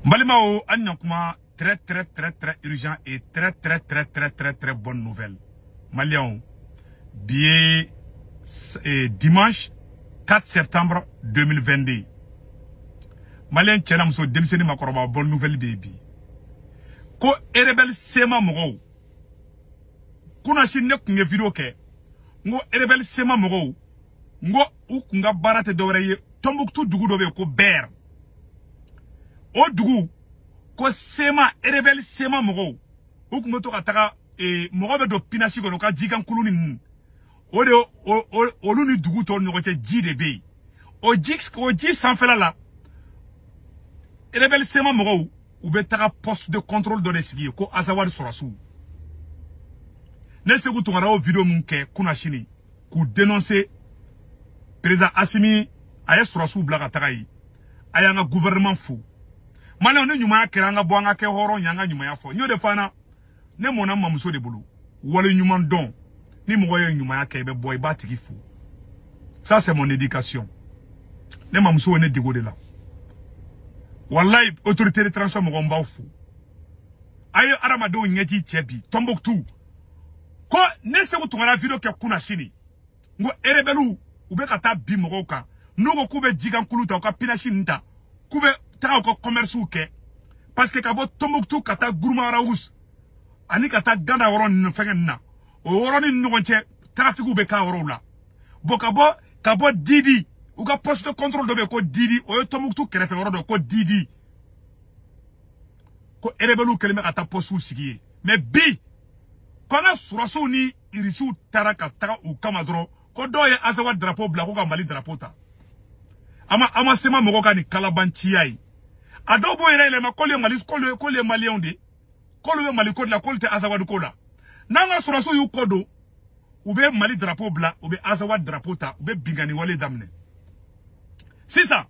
Balimaw, an ɲakuma très très très très urgent et très très très très très très bonne nouvelle. Maliens, bi dimanche 4 septembre 2022. Malien cɛ n'a muso, denmisɛnnin, makɔrɔba, bonne nouvelle bɛ bi. Ko rebelle CMA mɔgɔw, kunasini ne kun ye vidéo kɛ, n ko rebelle CMA mɔgɔw, n ko u kun ka baara tɛ dɔwɛrɛ ye, Tombouctou dugu dɔ bɛ yen ko Ber. O dugu ko CMA, rebelle CMA mɔgɔw, u kun bɛ to ka taga mɔgɔ bɛ don pinasi kɔnɔ, u ka jikan kuluni ninnu. O de olu ni dugu tɔw ni ɲɔgɔn cɛ ji de bɛ yen. O ji sanfɛla la, rebelle CMA mɔgɔw, u bɛ taga poste de contrôle dɔ de sigi yen ko Azawad sɔrɔsiw. Ne Sekou Tounkara y'o vidéo mun kɛ kunasini k'u dénoncer, président Assimi a ye sɔrɔsiw bila ka taga yen. A y'an ka gouvernement fo. Maliyɛnw, ni ɲumanya kɛra, an ka bɔ, an ka kɛ hɔrɔn ye, an ka ɲumanya fɔ. N y'o de fɔ an na, ne mɔnna n mamuso de bolo. Wale ɲuman dɔn, ni mɔgɔ ye ɲumanya kɛ, i bɛ bɔ, i b'a tigi fo. Ça, c'est mon éducation. Ne mamuso ye ne dege o de la. Walayi, autorité de transition mɔgɔ, n b'aw fo. A ye adamadenw ɲɛji cɛ bi Tombouctou. Ko ne Sekou Tounkara vidéo kɛ kunasini, n ko rebelles u bɛ ka taa bi mɔgɔw kan, n'u ko k'u bɛ jikan kulu ta, u ka pinasi ninnu ta, k'u bɛ taga u ka commerce kɛ, parce que ka bɔ Tombouctou ka taa Gourma-Rharous ani ka taa Ganda yɔrɔ ninnu fɛngɛ ninnu na, o yɔrɔnin ni ɲɔgɔn cɛ, trafic bɛ k'a yɔrɔw la. Bon, ka bɔ Didi, u ka poste de contrôle dɔ bɛ yen ko Didi, o ye Tombouctou kɛrɛfɛ yɔrɔ dɔ ko Didi, ko rebelles kɛlen bɛ ka taa poste sigi yen. Mais bi, ko an ka sɔrɔsiw ni irisiw taara ka taga u kama dɔrɔn, ko dɔw ye Azawad drapeau bila ko ka Mali drapeau ta. A ma CMA mɔgɔw ka nin kalabanciya ye. A dɔw b'o yɛrɛ yɛlɛma k'olu ye Mali, k'olu ye maliyɛnw de, k'olu bɛ Mali ko de la, k'olu tɛ Azawad ko la. N'an ka sɔrɔsiw y'u kɔ don, u bɛ Mali drapeau bila, u bɛ Azawad drapeau ta, u bɛ binkani wale daminɛ. Sisan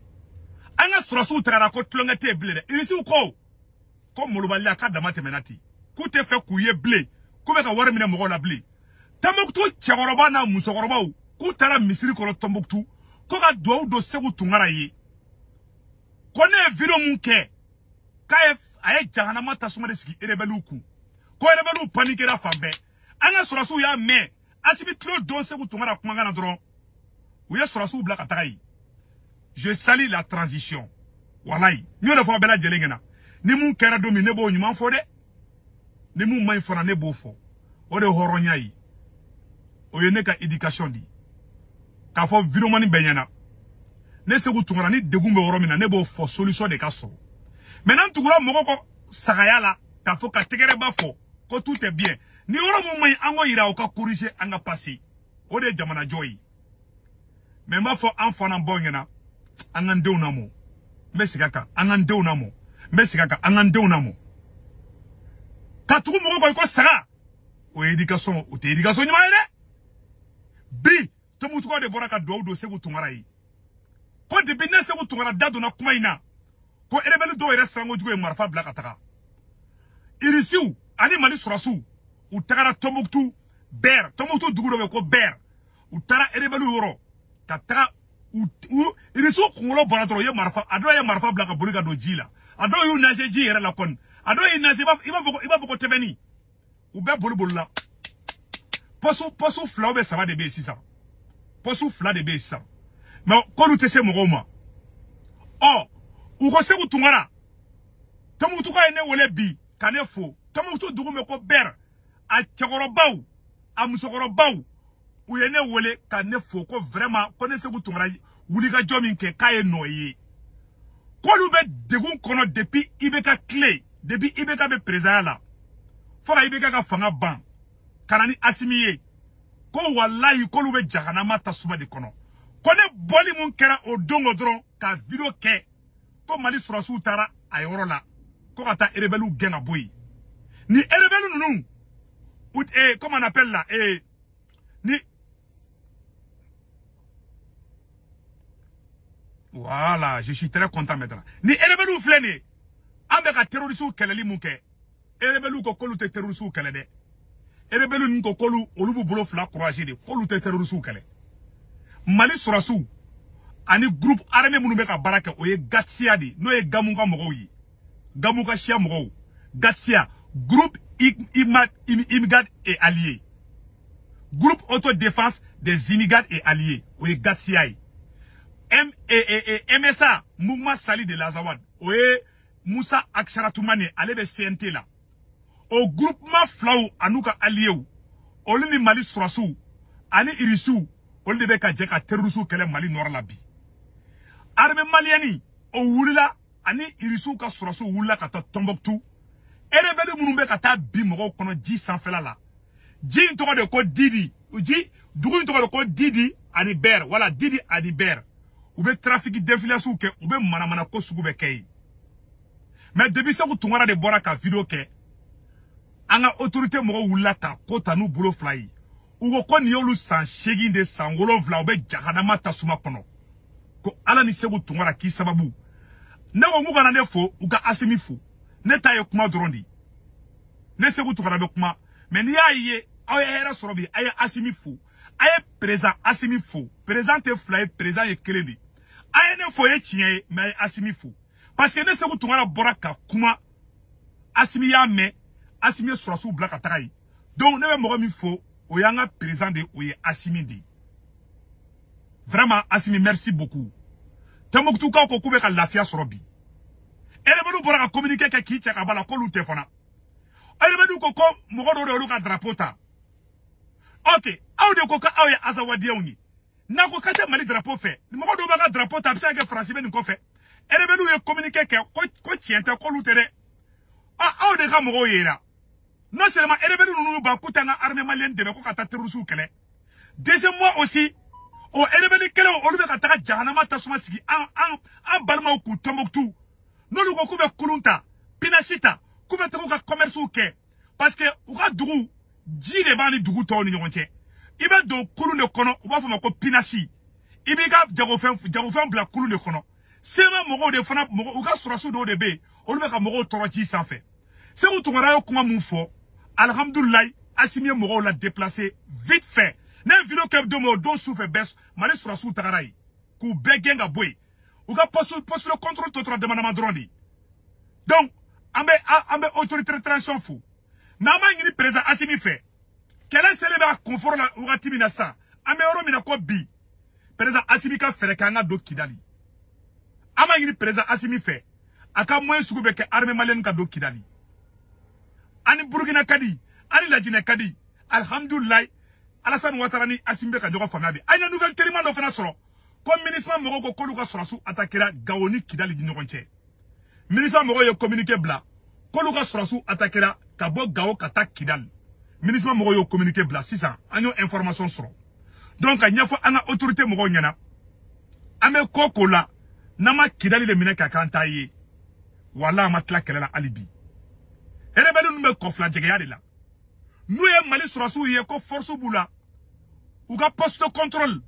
an ka sɔrɔsiw tagara, ko tulonkɛ tɛ yen bilen dɛ. Irisiw ko molobaliya k'a dama tɛmɛna ten, k'u tɛ fɛ k'u ye bilen, k'u bɛ ka wari minɛ mɔgɔw la bilen. Tombouctou cɛkɔrɔba n'a musokɔrɔbaw, k'u taara misiri kɔnɔ Tombouctou ko ka duwawu don Sekou Tounkara ye, ko ne ye vidéo mun kɛ, k'a ye a ye jahanama tasuma de sigi rebelles kun, ko rebelles paniquera fan bɛɛ. An ka sɔrɔsiw y'a mɛn Assimi tulo don Sekou Tounkara kumakan na dɔrɔn, u ye sɔrɔsiw bila ka taga yen. Je salue la transition. Walayi, n y'o de fɔ bɛɛ lajɛlen ɲɛna, ni mun kɛra don min, ne b'o ɲuman fɔ dɛ, ni mun man ɲi fana, ne b'o fɔ. O de ye hɔrɔnya ye, o ye ne ka éducation di. K'a fɔ vidéoman bɛɛ ɲɛna, ne Sekou Tounkara, ni degun bɛ yɔrɔ min na, ne b'o fɔ, solution de ka sɔrɔ. Mais n'an tugura mɔgɔ kɔ sagaya la, k'a fɔ ka tɛgɛrɛba fɔ ko tout est bien, ni yɔrɔ mun man ɲi, an k'o yira, o ka corriger, an ka passer. O de ye jamanajɔ ye. Mais n b'a fɔ an fa n'an baw ɲɛna, an k'an denw lamɔ. N bɛ segin a kan, an k'an denw lamɔ. N bɛ segin a kan, an k'an denw lamɔ. Ka tugu mɔgɔ kɔ i ko saga, o ye éducation, o tɛ éducation ɲuman ye dɛ. Bi Tombouctou de bɔra ka duwawu don Sekou Tounkara ye, ko depuis ne Sekou Tounkara da donna kuma in na, ko rebelle dɔw yɛrɛ siran kojugu ye marifa bila ka taga. Irisiw ani Mali sɔrɔsiw, u tagara Tombouctou Ber, Tombouctou dugu dɔ bɛ yen ko Ber, u taara rebelle yɔrɔ ka taga u irisiw kunkolo bɔra dɔrɔn, u ye marifa, a dɔw ye marifa bila ka boli ka don ji la, a dɔw y'u nager ji yɛrɛ la kɔni, a dɔw y'i nager i b'a fɔ ko tɛbɛnni, u bɛɛ boli boli la. Poste fila ou bien saba de bɛ yen sisan, poste fila de bɛ yen sisan, mais k'olu tɛ se mɔgɔw ma. Ɔ, u ko Sekou Tounkara, Tombouctou ye ne wele bi ka ne fo. Tombouctou dugu bɛ ko Ber, a cɛkɔrɔbaw, a musokɔrɔbaw, u ye ne wele ka ne fo, ko vraiment, ko ne Sekou Tounkara wulikajɔ min kɛ, k'a ye nɔ ye, k'olu bɛ degun kɔnɔ depuis IBK tile, depuis IBK bɛ président la fo ka IBK ka fanga ban ka na ni Assimi ye, ko walayi, k'olu bɛ jahanama tasuma de kɔnɔ. Ko ne bɔli mun kɛra o don o dɔrɔn ka vidéo kɛ ko Mali sɔrɔsiw taara a yɔrɔ la ko ka taa rebelles gɛn ka bɔ yen, ni rebelles ninnu u comment on appelle là, ni voilà, je suis très content maintenant. Ni rebelles filɛ nin ye, an bɛ ka terroristes kɛlɛli mun kɛ, rebelles ko k'olu tɛ terroristes kɛlɛ dɛ. Rebelles ninnu ko k'olu, olu b'u bolo fila croiser de, k'olu tɛ terroristes kɛlɛ. Mali sɔrɔsiw ani groupe armé minnu bɛ ka baara kɛ, o ye GATIA de ye, n'o ye Gamu ka mɔgɔw ye. Gamou ka siya mɔgɔw, GATSIA, groupe Imgad et alliés, groupe autodéfense des Imgad et alliés, o ye GATSIA ye. M et et MSA, Mouvement Salut de l'Azawad, o ye Moussa Ag Acharathoumane, ale bɛ CNT la. O groupement filaw an'u ka alliés, olu ni Mali sɔrɔsiw ani Irisiw, olu de bɛ ka jɛ ka terroriste kɛlɛ Mali nord la bi. Armée malienne o wulila ani Irisiw ka sɔrɔsiw wulila ka taa Tombouctou. Rebelle minnu bɛ ka taa bi mɔgɔw kɔnɔ ji sanfɛla la, ji in tɔgɔ de ko Didi, ji dugu in tɔgɔ de ko Didi ani Ber, wala Didi ani Ber. U bɛ trafic d'influence kɛ, u bɛ manamana ko sugu bɛɛ kɛ yen. Mais depuis Sékou Tounkara de bɔra ka vidéo kɛ, an ka autorité mɔgɔw wulila ka ko ta n'u bolo fila ye. U ko ko nin y'olu san 8 de, san 7, u bɛ jahanama tasuma kɔnɔ, ko Ala ni Sékou Tounkara k'i sababu. Ne ko k'u kana ne fo, u ka Assimi fo. Ne ta ye kuma dɔrɔn de ye. Ne Sékou Tounkara bɛ kuma, mais n'i y'a ye aw ye hɛrɛ sɔrɔ bi, a ye Assimi fo, a ye président Assimi fo. Président tɛ fila ye, président ye kelen de ye. A ye ne fo ye tiɲɛ ye, mais a ye Assimi fo, parce que ne Sékou Tounkara bɔra ka kuma, Assimi y'a mɛn, Assimi ye sɔrɔsiw bila ka taga yen. Donc ne bɛ mɔgɔ min fo, o y'an ka président de ye, o ye Assimi de ye. Vraiment Assimi, merci beaucoup. Tombouctoukaw ko k'u bɛ ka lafiya sɔrɔ bi. Rebelle bɔra ka communiqué kɛ k'i cɛ ka bɔ a la k'olu tɛ fana. Rebelle ko ko mɔgɔ dɔw de y'olu ka drapeau ta. Ok, aw de ko ko aw ye Azawadiyenw ye. N'a ko k'a tɛ Mali drapeau fɛ, mɔgɔ dɔw b'a ka drapeau ta, a bɛ se ka kɛ Faransi bɛ nin kɔfɛ. Rebelle ye communiqué kɛ ko tiɲɛ tɛ, k'olu tɛ dɛ. Aw de ka mɔgɔw yera. Non seulement rebelle ninnu ban k'u t'an ka armée malienne dɛmɛ ko ka taa terroristes kɛlɛ. Deuxièmement aussi, o rebelle kelenw, olu bɛ ka taga jahanama tasuma sigi an balimaw k'u Tombouctou. N'olu ko k'u bɛ kulun ta, pinasi ta, k'u bɛ taga u ka commerce kɛ, parce que u ka dugu ji de b'a ni dugu tɔw ni ɲɔgɔn cɛ. I bɛ don kulun de kɔnɔ, u b'a fɔ o ma ko pinasi. I b'i ka jagofɛn bila kulun de kɔnɔ. CMA mɔgɔw de fana, mɔgɔ u ka sɔrɔsiw dɔw de bɛ yen, olu bɛ ka mɔgɔw tɔɔrɔ ji sanfɛ. Sékou Tounkara ye kuma mun fɔ, alhamdulilayi, Assimi ye mɔgɔw la déplacer vite fait. Ne ye vidéo kɛ don min, o don sufɛ bɛɛ Mali sɔrɔsiw tagara yen k'u bɛɛ gɛn ka bɔ yen. U ka poste de contrôle tɔ tora dama dama dɔrɔn de ye. Donc an bɛ autorité de transition fo, mais an b'a ɲini président Assimi fɛ, kɛlɛ selen bɛ a kunfɔlɔ la wagati min na sisan, an bɛ yɔrɔ min na ko bi, président Assimi ka fɛɛrɛ kɛ an ka don Kidali. An b'a ɲini président Assimi fɛ, a ka moyen sugu bɛ kɛ armée malienne ka don Kidali. Ani Burukina ka di, ani Lajinɛ ka di. Alhamdulilayi, Alassane Ouattara ni Assimi bɛ ka ɲɔgɔn faamuya bi. An ye nouvelle teliman dɔ fana sɔrɔ ko MINUSMA mɔgɔw ko k'olu ka sɔrɔsiw attaquera Gao ni Kidali ni ɲɔgɔn cɛ. MINUSMA mɔgɔw ye communiqué bila k'olu ka sɔrɔsiw attaquera ka bɔ Gao ka taa Kidali. MINUSMA mɔgɔw y'o communiqué bila sisan, an y'o information sɔrɔ. Donc ka ɲɛfɔ an ka autorité mɔgɔw ɲɛna, an bɛ ko ko la, n'an ma Kidali de minɛ ka k'an ta ye, wala an ma tila kɛlɛ la hali bi. Rebelle ninnu bɛ kɔfilajɛgɛya de la. N'u ye Mali sɔrɔsiw ye ko force b'u la, u ka poste de contrôle,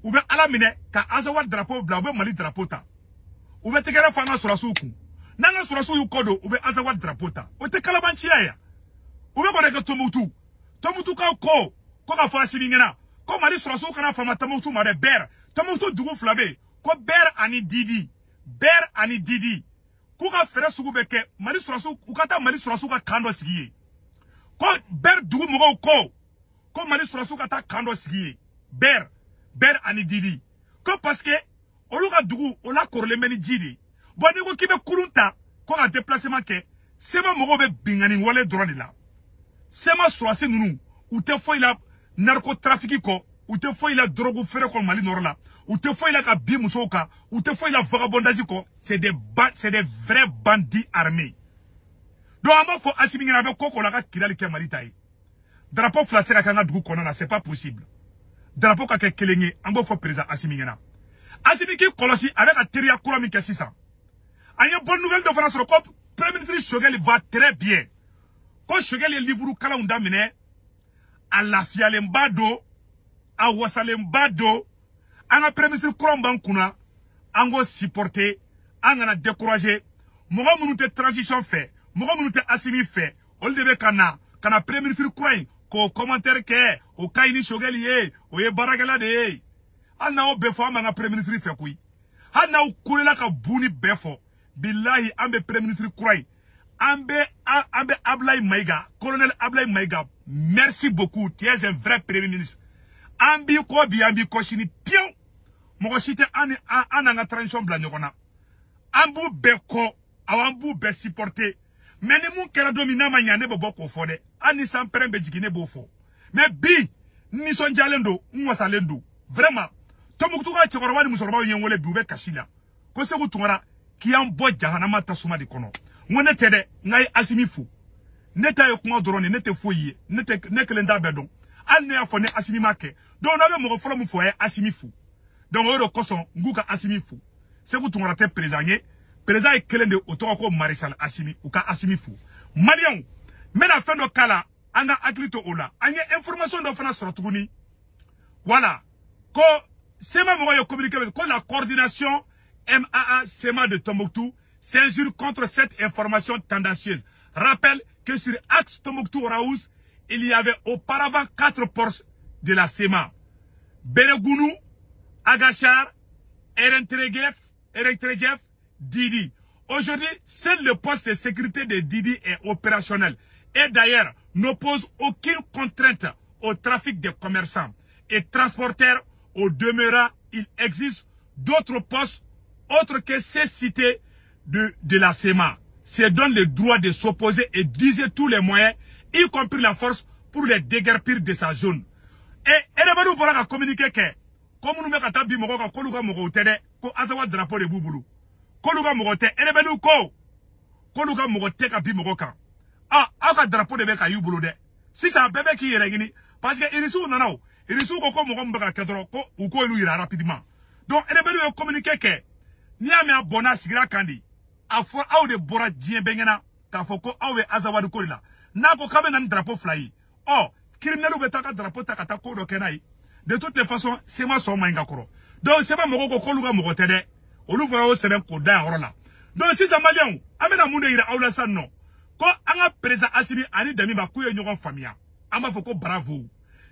u bɛ Ala minɛ ka Azawad drapeau bila, u bɛ Mali drapeau ta. U bɛ tɛgɛrɛ fɔ an ka sɔrɔsiw kun. N'an ka sɔrɔsiw y'u kɔ don, u bɛ Azawad drapeau ta. O tɛ kalabanciya ye. U bɛ kɔni kɛ Tombouctou. Tombouctoukaw ko ko ka fɔ Assimi ɲɛna ko Mali sɔrɔsiw kana fama Tombouctou ma dɛ. Ber, Tombouctou dugu fila bɛ yen, ko Ber ani Didi, Ber ani Didi, k'u ka fɛɛrɛ sugu bɛ kɛ Mali sɔrɔsiw, u ka taa Mali sɔrɔsiw ka camp dɔ sigi yen. Ko Ber dugu mɔgɔw ko ko Mali sɔrɔsiw ka taa camp dɔ sigi yen, Ber ani Didi, ko parce que olu ka dugu o la kɔrɔlen bɛ ni ji de ye. Bon, n'i ko k'i bɛ kurun ta ko ka déplacement kɛ, CMA mɔgɔw bɛ binkani wale dɔrɔn de la. CMA sɔrɔsi ninnu, u tɛ foyi la narcotrafic kɔ, u tɛ foyi la drogue feere kɔ Mali nord la, u tɛ foyi la ka bin musow kan, u tɛ foyi la vagabondage kɔ. C'est des vrais bandits armés. Donc an b'a fɔ Assimi ɲɛna, a bɛ ko ko la, a ka Kidali kɛ Mali ta ye. Drapeau fila tɛ se ka kɛ an ka dugu kɔnɔna na, c'est pas possible. Drapeau ka kɛ kelen ye. An b'o fɔ président Assimi ɲɛna. Assimi k'i kɔlɔsi, a bɛ ka teriya kura min kɛ sisan. An ye bonne nouvelle dɔ fana sɔrɔ ko premier ministre Choguel va très bien, ko Choguel ye livre kalanw daminɛ, a lafiyalenba don, a wasalenba don. An ka premier ministre kura min b'an kunna, an k'o supporter, an kana décourager. Mɔgɔ minnu tɛ transition fɛ, mɔgɔ minnu tɛ Assimi fɛ, olu de bɛ ka na premier ministre kura in k'o commentaire kɛ. O ka ɲi ni Choguel ye, o ye baarakɛla de ye. Hali n'aw bɛɛ fɔ, an b'an ka premier ministre fɛ koyi. Hali n'aw kulela ka bu ni bɛɛ fɔ. Billahi an bɛ premier ministre kura ye. An bɛ Ablaye Maïga, colonel Ablaye Maïga, merci beaucoup, tu es un vrai premier ministre. An b'i kɔ bi, an b'i kɔ sini piyewu. Mɔgɔ si tɛ an ni an n'an ka transition bila ɲɔgɔn na. An b'u bɛɛ kɔ, awɔ an b'u bɛɛ supporter. Mais ni mun kɛra don min n'a ma ɲa, ne bɛ bɔ k'o fɔ dɛ. Hali ni sanpɛrɛn bɛ jigin, ne b'o fɔ. Mais bi, n nisɔndiyalen don, n wasalen don. Vraiment, Tombouctou ka cɛkɔrɔba ni musokɔrɔbaw ye n wele bi, u bɛ kasi la. Ko Sékou Tounkara k'i y'an bɔ jahanama tasuma de kɔnɔ. N ko ne tɛ dɛ, n k'a ye Assimi fo. Ne ta ye kuma dɔrɔn de, ne tɛ foyi ye. Ne tɛ, ne kelen t'a bɛɛ dɔn. Hali ne y'a fɔ ni Assimi ma kɛ. Donc n'a bɛ mɔgɔ fɔlɔ min fo, a ye Assimi fo. Donc o de kosɔn n k'u ka Assimi fo. Sékou Tounkara tɛ président ye. Président ye kelen de, o tɔgɔ ko Maréchal Assimi. U ka Assimi fo. Maliyɛnw, n bɛna fɛn dɔ k'a la, an ka hakili to o la. An ye information dɔ fana sɔrɔ tuguni. Voilà. Ko CMA mɔgɔw ye communiqué ko la coordination MAA CMA de Tombouctou s'injure contre cette information tendancieuse. Rappelle que sur axe Tombouctou-Raous, il y avait auparavant 4 postes de la CMA. Beregounou, Agachar, Erentrejef, Didi. Aujourd'hui, seul le poste de sécurité de Didi est opérationnel. Et d'ailleurs, n'oppose aucune contrainte au trafic des commerçants et transporteurs. Au demeurant, il existe d'autres postes autres que ceux cités de la CMA. Se donne le droit de s'opposer et d'user tous les moyens, y compris la force, pour les déguerpir de sa zone. Et rebelles bɔra ka communiquer kɛ ko minnu bɛ ka taa bi mɔgɔw kan, k'olu ka mɔgɔw tɛ dɛ, ko Azawa drapeau de b'u bolo, k'olu ka mɔgɔ tɛ. Rebelles ko k'olu ka mɔgɔ tɛ ka bi mɔgɔ kan. Ah, aw ka drapeau de bɛ ka y'u bolo dɛ. Sisan bɛɛ bɛ k'i yɛrɛ ɲini parce que irisiw nana o. Irisiw ko ko mɔgɔ min bɛ ka kɛ dɔrɔn ko u k'olu yira rapidement. Donc rebelles ye communiqué kɛ. N'i y'a mɛn a bɔnna a sigira kan de. A fɔ aw de bɔra diɲɛ bɛɛ ɲɛna k'a fɔ ko aw bɛ Azawadi ko de la. N'a ko k'a bɛ na ni drapeau fila ye, ɔ criminels bɛ taa ka drapeau ta ka taa ko dɔ kɛ n'a ye. De toutes les façons, CMA sɔn ma ɲi ka kɔrɔ. Donc CMA mɔgɔw ko k'olu ka mɔgɔ tɛ dɛ. Olu fana y'o sɛbɛn k'o da yan yɔrɔ la. Donc sisan maliyɛnw, an bɛna mun de yira aw la sisan nɔ? Ko an ka président Assimi ani Damiba k'u ye ɲɔgɔn faamuya. An b'a fɔ ko bravo.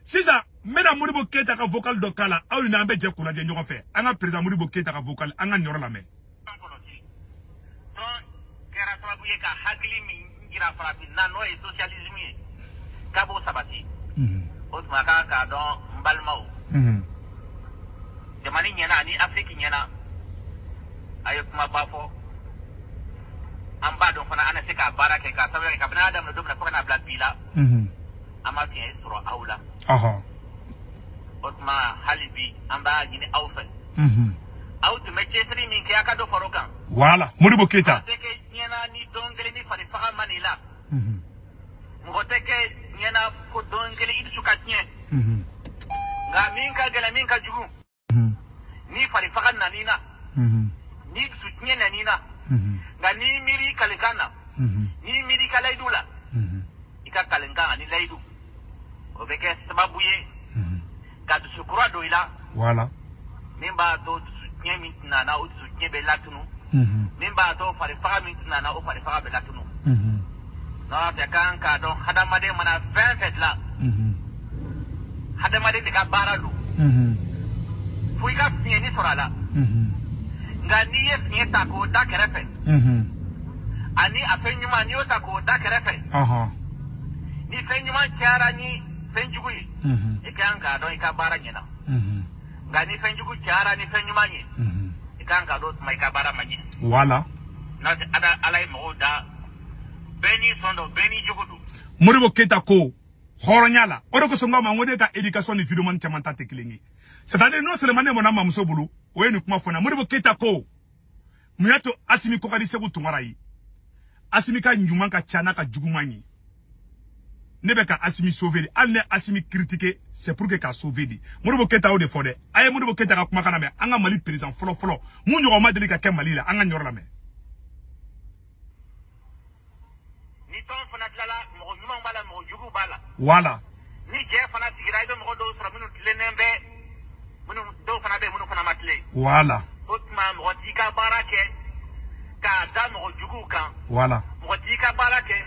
Sisan n bɛna Modibo Keita ka vocal dɔ k'a la, aw ni an bɛ jɛ k'o lajɛ ɲɔgɔn fɛ. An ka président Modibo Keita ka vocal, an ka nin yɔrɔ lamɛn. Tɔn kɛra sababu ye ka hakili min jira farafinna, n'o ye socialisme ye, k'a b'o sabati. O tuma kan k'a dɔn n balimaw, jamana ɲɛna ani Afiriki ɲɛna, a ye kumaba fɔ. An b'a dɔn fana an na se k'a baara kɛ k'a sababu kɛ kabini an y'a daminɛ don min na fo ka n'a bila bi la, an ma fiɲɛ sɔrɔ aw la. O tuma hali bi an b'a ɲini aw fɛ, aw tun bɛ cɛsiri min kɛ, a ka dɔ fara o kan. Voilà, Modibo Keita. Mɔgɔ tɛ kɛ diɲɛ na ni don kelen ni fari faga ma n'i la. Mɔgɔ tɛ kɛ diɲɛ na ko don kelen i dusu ka tiɲɛ. Nka min ka gɛlɛn, min ka jugu, ni fari faga nan'i na, ni dusu tiɲɛ nan'i na, nka n'i miiri kalikan na, n'i miiri i ka layidu la, i ka kalikan ani layidu, o bɛ kɛ sababu ye ka dusu kura don i la. Voilà. Min b'a to dusu tiɲɛ min tɛna na, o dusu tiɲɛ bɛ latunu. Min b'a to fari faga min tɛna na, o fari faga bɛ latunu. N'o tɛ kan k'a dɔn hadamaden mana fɛn fɛn dilan, hadamaden de ka baara don. Fo i ka fiɲɛni sɔrɔ a la. Nka n'i ye fiɲɛ ta k'o da kɛrɛfɛ, ani a fɛn ɲuman n'i y'o ta k'o da kɛrɛfɛ, ni fɛn ɲuman cayara ni fɛn jugu ye, i kan k'a dɔn i ka baara ɲɛna. Nka ni fɛn jugu cayara ni fɛn ɲuman ye, i kan k'a dɔn o tuma i ka baara ma ɲɛ. Voilà. N'o tɛ Ala ye mɔgɔw da bɛɛ n'i sɔn don, bɛɛ n'i jogo don. Modibo Keita ko hɔrɔnya la, o de kosɔn n k'a ma n ko ne ka éducation ni vidéoman caman ta tɛ kelen ye. C'est-à-dire non seulement ne mɔnna mamuso bolo, o ye nin kuma fɔ n na. Modibo Keita ko mun y'a to Assimi ko ka di Sékou Tounkara ye? Assimi ka ɲuman ka ca n'a ka juguman ye. Ne bɛ ka Assimi sauver de. Hali ne Assimi critiquer, c'est pour que k'a sauver de. Modibo Keita y'o de fɔ dɛ. A ye Modibo Keita ka kumakan lamɛn. An ka Mali président fɔlɔ fɔlɔ mun ɲɔgɔn ma deli ka kɛ Mali la, an ka nin yɔrɔ lamɛn. Ni tɔn fana tilala, mɔgɔ ɲumanw b'a la, mɔgɔ juguw b'a la. Voilà. Ni jɛ fana sigira, i bɛ mɔgɔ dɔw sɔrɔ minnu tilennen bɛ, minnu dɔw fana bɛ yen minnu fana ma tilen. Voilà. O tuma mɔgɔ t'i ka baara kɛ k'a da mɔgɔ juguw kan. Voilà. Mɔgɔ t'i ka baara kɛ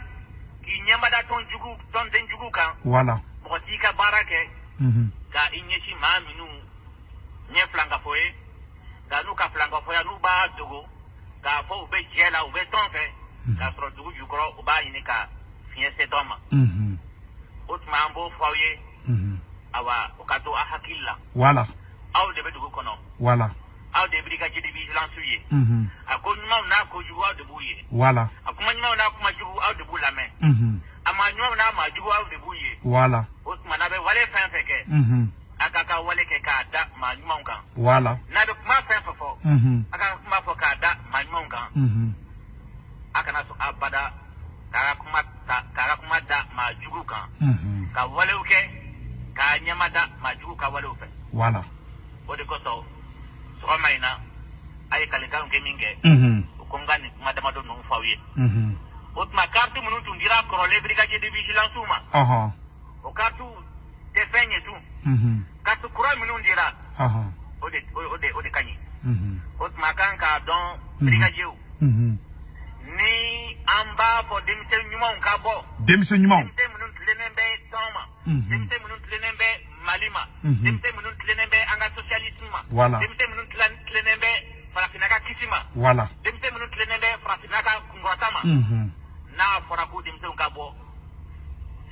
k'i ɲɛmada tɔn jugu, tɔnden jugu kan. Voilà. Mɔgɔ t'i ka baara kɛ ka i ɲɛsin maa minnu ɲɛ filankafo ye, nka n'u ka filankafɔya n'u b'a dogo K'a fɔ u bɛ jɛ la u bɛ tɔn fɛ k'a sɔrɔ dugu jukɔrɔ u b'a ɲini ka fiɲɛ se tɔn ma. O tuma an b'o fɔ aw ye. Awa o ka to a hakili la. Voilà. Aw de bɛ dugu kɔnɔ. Voilà. Aw de brigadier de vigilance ye. A ko ɲumanw n'a ko jugu aw de b'u ye. Voilà. A kuma ɲumanw n'a kuma jugu aw de b'u lamɛn. A maa ɲumanw n'a maa jugu aw de b'u ye. Voilà. O tuma n'a bɛ wale fɛn fɛn kɛ. A ka ka wale kɛ k'a da maa ɲumanw kan. Voilà. N'a bɛ kuma fɛn fɛn fɔ. A ka kuma fɔ k'a da maa ɲumanw kan. A kana sɔn abada k'a ka kuma da maa jugu kan. Ka walew kɛ k'a ɲɛma da maa jugu ka walew fɛ. Voilà. O de kosɔn sɔgɔma in na a ye kalikanw kɛ min kɛ. O ko n ka nin kuma damadɔ ninnu fɔ aw ye. O tuma carte minnu tun dira kɔrɔlen brigadier de vigilance ma. O carte tɛ fɛn ye tun. Carte kura minnu dira. O de ka ɲi. O tuma kan k'a dɔn brigadier. Ni an b'a fɔ denmisɛn ɲumanw ka bɔ. Denmisɛn ɲumanw. Denmisɛn minnu tilennen bɛ tɔn ma. Denmisɛn minnu tilennen bɛ Mali ma. Denmisɛn minnu tilennen bɛ an ka socialisme ma. Voilà. Denmisɛn minnu tilennen bɛ farafinna ka kisi ma. Voilà. Denmisɛn minnu tilennen bɛ farafinna ka kunkɔrɔta ma. N'a fɔra ko denmisɛnw ka bɔ,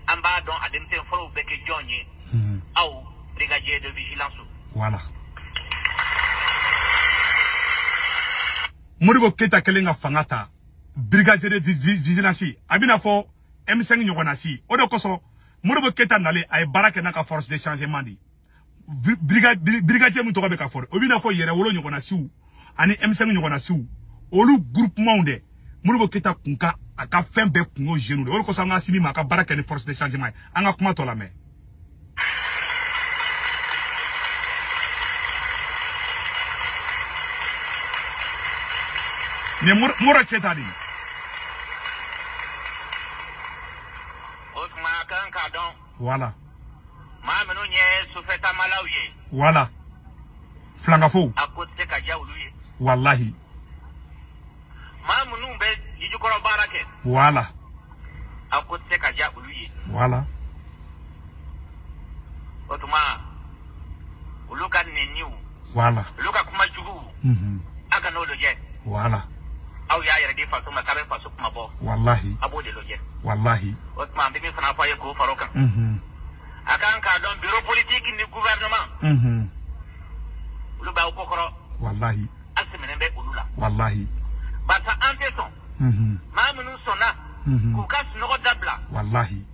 an b'a dɔn a denmisɛn fɔlɔw bɛ kɛ jɔn ye. Aw brigadier de vigilance. Voilà. Modibo Keita kɛlen ka fanga ta. Brigadier de vigilance a bɛna fɔ M5 ɲɔgɔnna si o de kosɔn Modibo Keita nalen a ye baara kɛ n'a ka force de changement de brigadier min tɔgɔ bɛ ka fɔ o bɛna fɔ yɛrɛwolo ɲɔgɔnna siw ani M5 ɲɔgɔnna siw olu groupement de Modibo Keita kun ka a ka fɛn bɛɛ kun y'o jeunes de o de kosɔn an ka Assimi ma a ka baara kɛ ni force de changement ye an ka kuma tɔ lamɛn. Nin ye Modibo Keita de ye. O tuma a kan k'a dɔn. Voilà. Maa minnu ye sufɛtaamalaw ye. Voilà. Filankafow. A ko tɛ se ka diya olu ye. Walahi. Maa minnu bɛ jijukɔrɔ baara kɛ. Voilà. A ko tɛ se ka diya olu ye. Voilà. O tuma olu ka nɛniw. Voilà. Olu ka kuma juguw. A ka n'o lajɛ. Voilà. Aw y'a yɛrɛ di faso ma k'a bɛ faso kuma bɔ. Walahi. A b'o de lajɛ. Walahi. O tuma an bɛ min fana fɔ a ye k'o fara o kan. A kan k'a dɔn bureau politique ni gouvernement. Olu b'aw kɔ kɔrɔ. Walahi. A sɛmɛnen bɛ olu la. Walahi. Barisa an tɛ sɔn. Maa minnu sɔnna. K'u ka sunɔgɔ dabila. Walahi.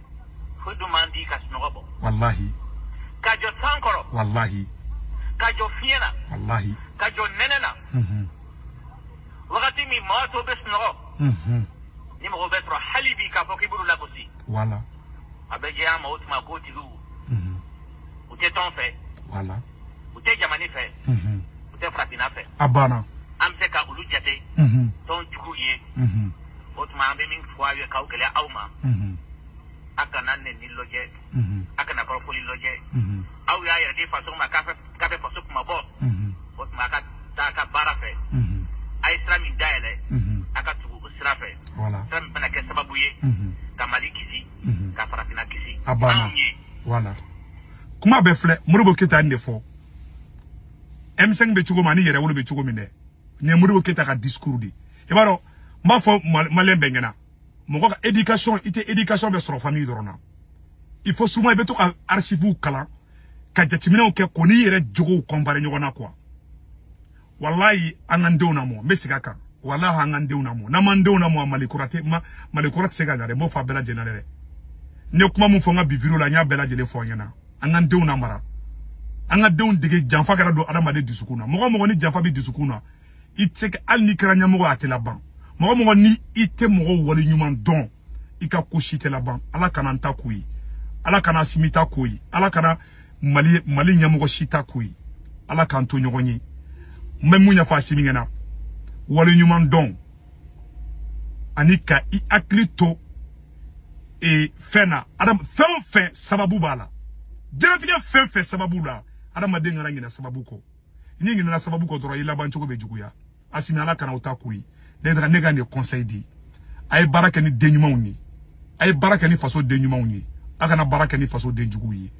Foyi dun man di ka sunɔgɔ bɔ. Walahi. Ka jɔ san kɔrɔ. Walahi. Ka jɔ fiɲɛ na. Walahi. Ka jɔ nɛnɛ na. Wagati min maa tɔw bɛ sunɔgɔ. Ni mɔgɔ bɛ sɔrɔ hali bi k'a fɔ k'i b'olu lagosi. Voilà. A bɛ jɛya ma o tuma k'o tigiw. U tɛ tɔn fɛ. Voilà. U tɛ jamana fɛ. U tɛ farafinna fɛ. A banna. An bɛ se ka olu jate. Tɔn juguw ye. O tuma an bɛ min fɔ aw ye k'aw gɛlɛya aw ma. A kana nɛni lajɛ. A kana kɔrɔfɔli lajɛ. Aw y'a yɛrɛ di faso ma k'a bɛ faso kuma bɔ. O tuma a ka taa a ka baara fɛ. A ye sira min dayɛlɛ. A ka tugu o sira fɛ. Voilà. Sira min bɛna kɛ sababu ye. Ka Mali kisi. Ka farafinna kisi. A banna. Anw ye. Voilà. Kuma bɛɛ filɛ Modibo Keita nin de fɔ. M5 bɛ cogo min ani yɛrɛwolo bɛ cogo min dɛ. Nin ye Modibo Keita ka discours de ye. I b'a dɔn n b'a fɔ malien bɛɛ ɲɛna. Mɔgɔ ka éducation i tɛ éducation bɛ sɔrɔ famille dɔrɔn na. Il faut souvent i bɛ to ka archives kalan ka jateminɛw kɛ k'o n'i yɛrɛ jogow comparer ɲɔgɔn na quoi. Wallahi an k'an denw lamɔ n bɛ segin a kan. Wallahi an k'an denw lamɔ n'an m'an denw lamɔ Mali kura tɛ Mali kura tɛ se ka ɲa dɛ n b'o fɔ a bɛɛ lajɛlen na dɛ. N ye kuma min fɔ n ka bi vidéo la n y'a bɛɛ lajɛlen fɔ aw ɲɛna. An k'an denw lamara. An ka denw dege janfa kɛra don adamaden dusukun na. Mɔgɔ mɔgɔ ni janfa bɛ dusukun na i tɛ se ka hali n'i kɛra ɲɛmɔgɔ ye a tɛ laban. Mɔgɔ mɔgɔ ni i tɛ mɔgɔw wale ɲuman dɔn i ka ko si tɛ laban. Ala kana n ta k'o ye. Ala kana Assimi ta k'o ye. Ala kana Mali ɲɛmɔgɔ si ta k'o ye. Ala k'an to ɲɔgɔn ye. N bɛ mun ɲɛfɔ Assimi ɲɛna. Wale ɲuman dɔn ani ka i hakili to fɛn na. Fɛn o fɛn sababu b'a la. Diɲɛlatigɛ fɛn fɛn sababu la adamaden kana ɲinɛ sababu kɔ. N'i ɲinɛna sababu kɔ dɔrɔn i laban cogo bɛ juguya. Assimi Ala kana o ta k'o ye. Ne ka nin conseil di. A ye baara kɛ ni den ɲumanw ye. A ye baara kɛ ni faso den ɲumanw ye. A kana baara kɛ ni faso den juguw ye.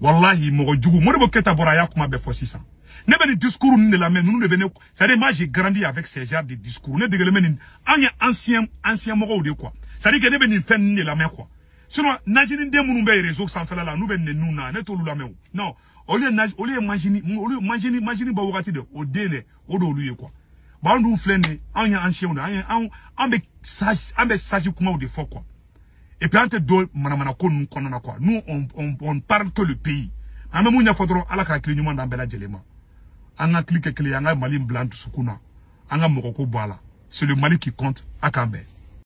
Wallahi mɔgɔ jugu Modibo Keita bɔra a y'a kuma bɛɛ fɔ sisan. Ne bɛ nin discours ninnu de lamɛn, ninnu de bɛ ne, c'est à dire, moi, j'ai grandi avec ces genres de discours. Ne degelen bɛ nin, an ye ancien mɔgɔw de, quoi. C'est à dire que ne bɛ nin fɛn ninnu de lamɛn, quoi. Sinon najini den minnu bɛ réseau sanfɛla la, n'u bɛ nɛniw na, ne t'olu lamɛn o. Non, olu ye naj olu ye manjini, olu ye manjini bɔ wagati de, o den dɛ, o de olu ye, quoi. Bon, anw dun filɛ nin ye, anw ye anciens de, an ye anw an bɛ sage, an bɛ sage kumaw de fɔ, quoi. Et puis an tɛ don manamana ko ninnu kɔnɔna na, quoi. Nous, on parle que le pays. An bɛ mun ɲɛfɔ dɔrɔn, Ala ka hakili ɲuman d'an bɛɛ lajɛlen ma. An ka hakili kɛ kelen ye, an ka Mali bila an dusukun na, an ka mɔgɔ ko bɔ a la. C'est le Mali qui compte. A k'an bɛn.